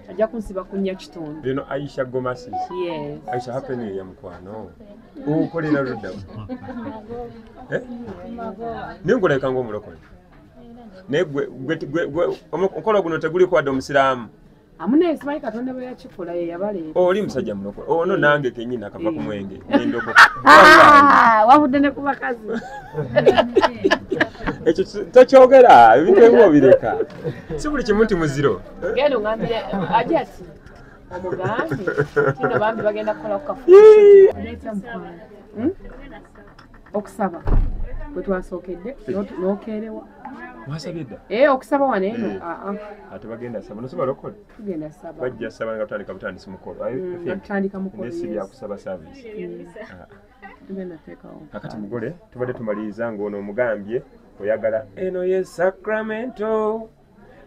Ajja kunsiba kunya kitundu. Bino Aisha Gomasi. Yes. Aisha, happy new year mukwano. Okolera ludda. Eh? Nengoleka ng'omulokole. Naye gwe omukola guno teguliko wadde omusiraamu. Amuna simanyi Katonda bwe yakikola ye yabaleeta. Oli musajja mulokole. Ono nange kennyini akava ku mwenge. Nendoko. Wavudde ne ku bakazi. Ekyo tokyogera, ebintu ebimu obireka. Si buli kimu nti muziro. Genda ongambire Ajati. Omugambe. Kino bambi bagenda kukola ku kafu. Okusaba. Bwe twasookedde n'okeerewa. Mwasabye dda? Okusaba wano eno. Ate bagenda saba. Nosi balokole? Tugenda saba. Bajja saba nga tutandika butandisi mukolo. Tutandika mukolo. Naye si bya kusaba service. Tugenda teekawo. Kakati mugole tubadde tumaliriza ng'ono omugambye oyagala eno ye Sacramento.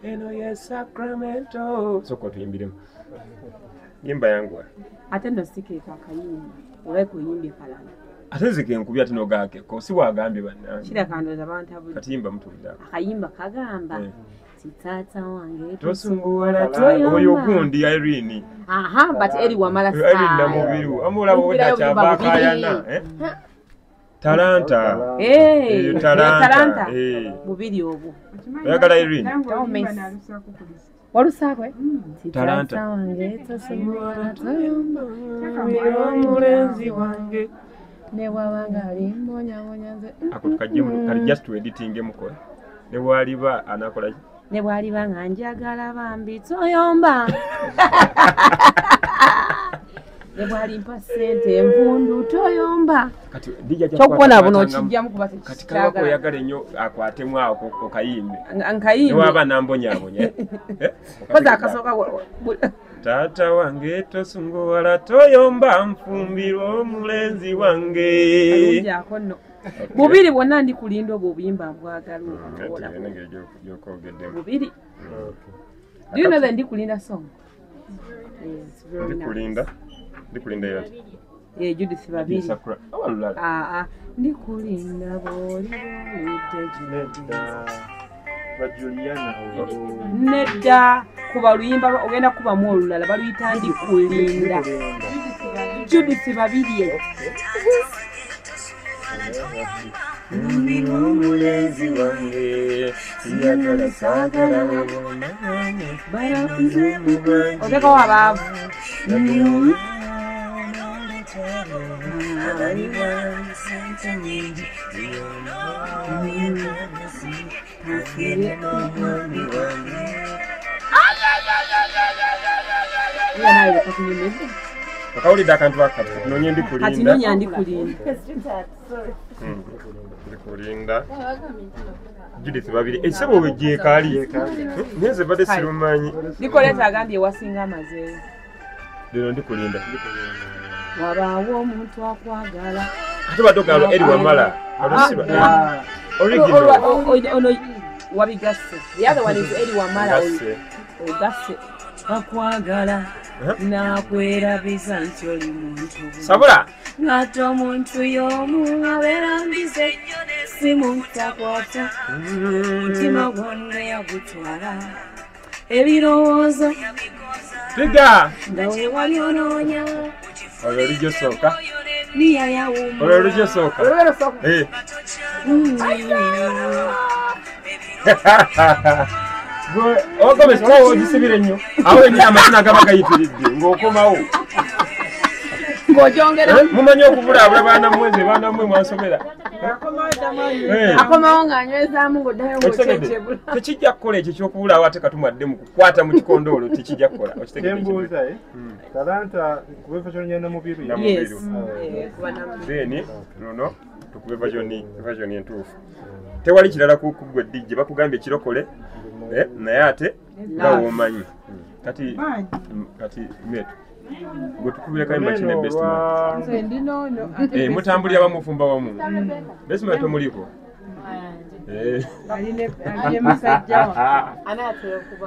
Eno ye Sacramento. Sooka otuyimbiremu. Yimba yanguwa. Ate nno sikeeka akayimba. Oba kuyimbye kalala. Ate nze ke nkubye ate n'ogaakeko si waagambye bannange. Kiraka ndowooza bantabudde. Kati yimba mutuulirako. Akayimba kagamba ti taata wange tosunguwala toyomba. Oyo gundi Irene. Aha, but Eri Wamala star. Irene Namubiru. Amulaba obwedda kyava akaayana. Talanta. Talanta. Bubiri obwo. Oyagala Irene. Walusaako eh? Talanta. Taata wange tosunguwala toyomba. Omulenzi wange. Ne bw'abanga ali mbonyabonya nze. Ako tukajjemu kali just to editing muko. Ne bw'aliba anakola ki? Ne bw'aliba nga njagala bambi toyomba. Ne bw'alimpa ssente envundu toyomba. Kati DJ ajja Kyokubona buno okijjamu kuba kati kabako oyagala ennyo akwatemu ako okayimbe. Nkayimbe. Ne bw'aba nambonyaabonya. Koza akasooka Taata wange tosunguwala toyomba nfumbirwa omulenzi wange. Alungi ako nno. Bubiri bwonna ndi kulinda obwo obuyimba mbwagala okukola. Bubiri. Do you know the Ndikulinda song? Yes, very nice. Ndikulinda. Ndikulinda yati. Judith Babiri. Ndikulinda bw'oli bw'olidde Juliana. Nedda kuba luyimba ogenda kubamu olulala baluyita Ndikulinda. Judith Babiri. Omulenzi wange siyagala saagala Otekawo abaavu. Akawulidde akantu akati noonye Ndikulinda. Kati noonya Ndikulinda. Ndikulinda. Judith Babiri. Ekisebo we gyekaali. Nze badde sirumanyi. Nicolette agambye wasinga amazeeyo. Lero Ndikulinda. Wabaawo omuntu akwagala. Ate badde ogamba Eri Wamala. Olusiba. Original. Ono wabigasse. The other one is Eri Wamala. Ogasse. Akwagala. Nakwerabiza nti oli muntu. Sabula. Ng'ate omuntu y'omu abeera mbize simu takwata. Omutima gwonna yagutwala. Ebirowoozo. Piga. Nga we wali onoonya. Olwo lujja osooka. Niya yawummula. Olwo lujja osooka. Olwo osooka. Ogomesa olaba ogisibira ennyo. Awo ennyini amazina gaba gayitiridde ng'okomawo. Ng'ogyongera. Mumanyi okubulaabula baana mmwe nze baana mmwe mwansomera. Akomawo ng'anywezaamu ng'oddayo ng'okyejjebula. Tekijja kukola ekyo eky'okubulaawo ate katumwadde mu kukwata mu kikondo olwo tekijja kukola. Kyembuuza Talanta kuba version ya Namubiru. Yes. Then luno tukube version entuufu. Tewali kirala ku gwe DJ bakugambye kirokole naye ate nga w'omanyi. Kati metu gwe tukubira kayimba kine best man. Nze ndi noono. Mutambulira bamufumba wamu. Best man tomuliko.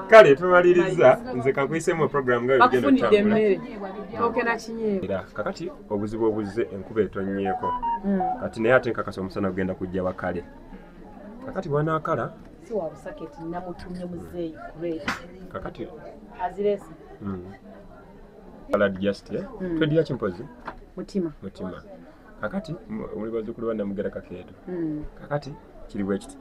Kale tumaliriza nze kankuyisemu program nga bigenda okutambula. Kakati obuzibu obuzze enkuba etonnyeeko. Kati naye ate nkakasa omusana gugenda kujja wakale. Kakati bw'anaakala Si wa Busaketi namutumye muzeeyi great. Kakati azirese. Alad just eh. Twedira kimpozi. Mutima. Mutima. Kakati muli bazzukulu ba Namugera Kakeeto. Kakati kiri bwe kiti.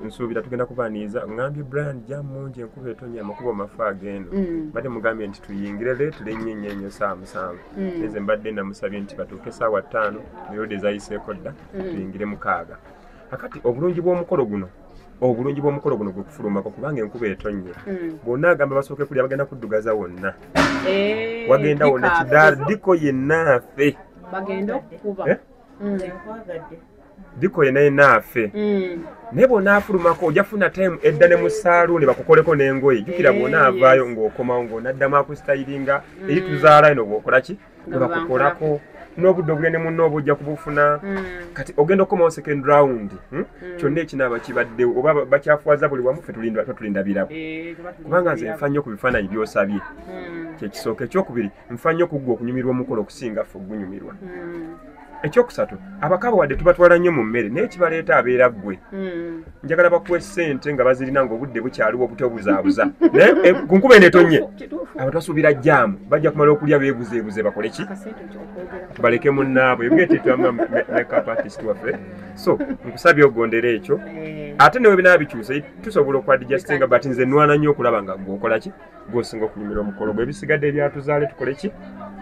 Nsuubira tugenda kubaaniiza ngambye Brian jam mungi enkuba etonnya amakubo mafu agendo. Mbadde mugambye nti tuyingire leetule ennyo ennyo ennyo ssaawa 7. Nze mbadde namusabye nti batuuke ssaawa 5 mirundi ezayiseeko dda tuyingire 6. Kakati obulungi bw'omukolo guno gwe kufulumako kubanga enkuba etonnye. Bonna agamba basooke kulya bagenda kuddugaza wonna. Wagenda wonna kidaala diko yenna afe. Bagenda okukuba. Diko yenna yenna afe. Naye bw'onaafulumako ojja kufuna time edda ne mu saaluuni bakukoleko n'engoye. Jjukira bw'onaavaayo ng'okomawo ng'onaddamu akusitayiringa eri tuzaala eno bw'okola ki? Bwe bakukolako. N'obudde obulya ne munno oba ojja kubufuna. Kati ogenda okukomawo second round. Kyonna ekinaaba kibaddewo oba bakyafuwaza buli wamu ffe tulinda birabo. Kubanga nze nfa nnyo ku bifaananyi by'osabye. Kyekisooka. Ekyokubiri nfa nnyo ku ggwe okunyumirwa omukolo okusinga ffe ogunyumirwa. Ekyokusatu abakaba wadde tubatwala nnyo mu mmere naye kibaleeta abeera ggwe. Njagala bakuwe ssente nga bazirina ng'obudde bukyaliwo obutobuzaabuza. Naye ku nkuba eno etonnye abantu basuubira jjaamu bajja kumala okulya beebuzeebuze bakole ki? Baleke munnaabwe. Ebyo makeup artist waffe. So nkusabye ogondere ekyo. Ate ne bwe binaaba bikyuse tusobola okwadjustinga but nze nnwana nnyo okulaba nga ggwe okola ki? Gw'osinga okunyumirwa omukolo gwe. Ebisigadde ebyatuzaale tukole ki?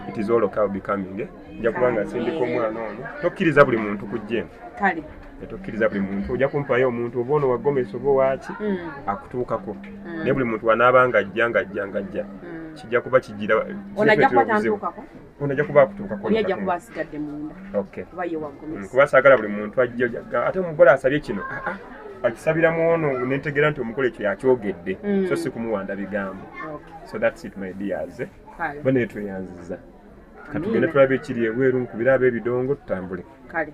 It is all okay becoming. Nja kubanga nsindika omwana ono. Tokkiriza buli muntu kujja eno. Kale. Tokkiriza buli muntu. Ojja kumpayo omuntu oba ono wa Gomesi oba waaki akutuukako. Naye buli muntu anaaba ng'ajja ng'ajja ng'ajja. Kijja kuba kigira. Ono ajja kuba tantuukako. Ono ajja kuba akutuukako. Oli ajja kuba asigadde munda. Okay. Kuba ye wa Gomesi. Kuba saagala buli muntu ajja ate omugole asabye kino. Akisabira mu ono nentegeera nti omugole ekyo yakyogedde. So si kumuwanda bigambo. So that's it my dears. Bane tweyanziza. Katugende tulabe ekiri ebweru nkubira ab'ebidongo tutambule. Kale.